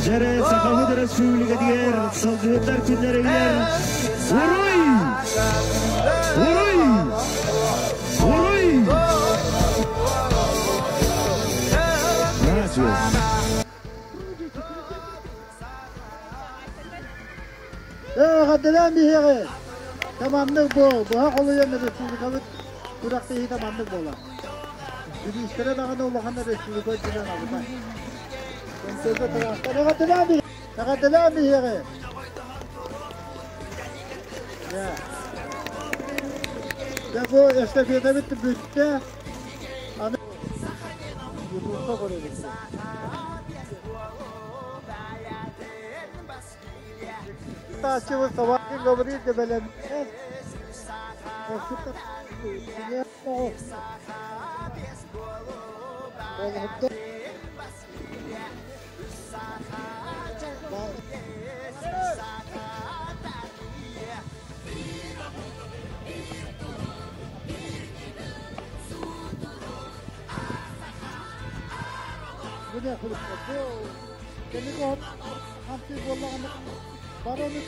Дьэрэ Сахабыт Республикатыгар сылгыһыттар күннэригэр Уруй! Уруй! Уруй! Эҕэрдэлээн биһиэҕи! Таманнык бу быһа холуйан республикабыт күрэхтэһиитэ маннык буолар. Бириистэрэ даҕаны улахан республика үрдүнэн абытай. Көнтөйгө тыраахтар эҕэрдэлээн биһиэҕи! Эҕэрдэлээн биһиэҕи! Дьэ бу эстафетабыт бүттэ. Аны Ютубка көрөбүт. Тааччыбыт Собакин Гаврил бэлэмнээн Хамсыыр буоллаҕына барону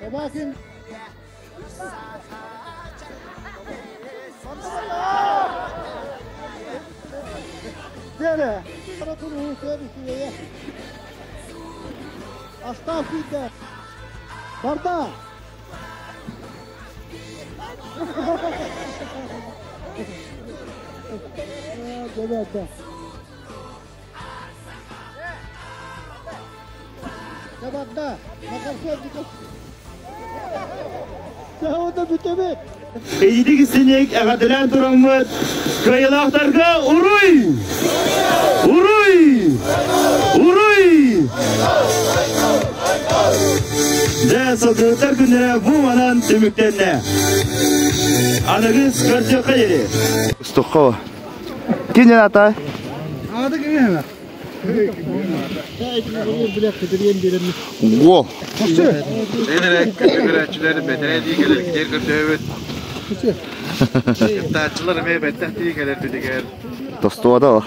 Собакин Дere, Астаах күүтэ. Барда. Дебете. Барда. Саһыта бүтэбит. Эйдик синек эҕэрдэлээн тураммыт кыайыылаахтарга уруй! Уруй! Уруй! Дьэ, сылгыһыттар күннэрэ бу манан түмүктэннэ. Аныгыс көрсүөххэ диэри. Устуххо. Кин ата? Ады кимиһэ? Во. Көрөөччүлэр бэтэрээ дии кэлэргитигэр көрдөһөбүт. Кыттааччылар эмиэ бэттэх дии кэлэрбитигэр. Тостуода.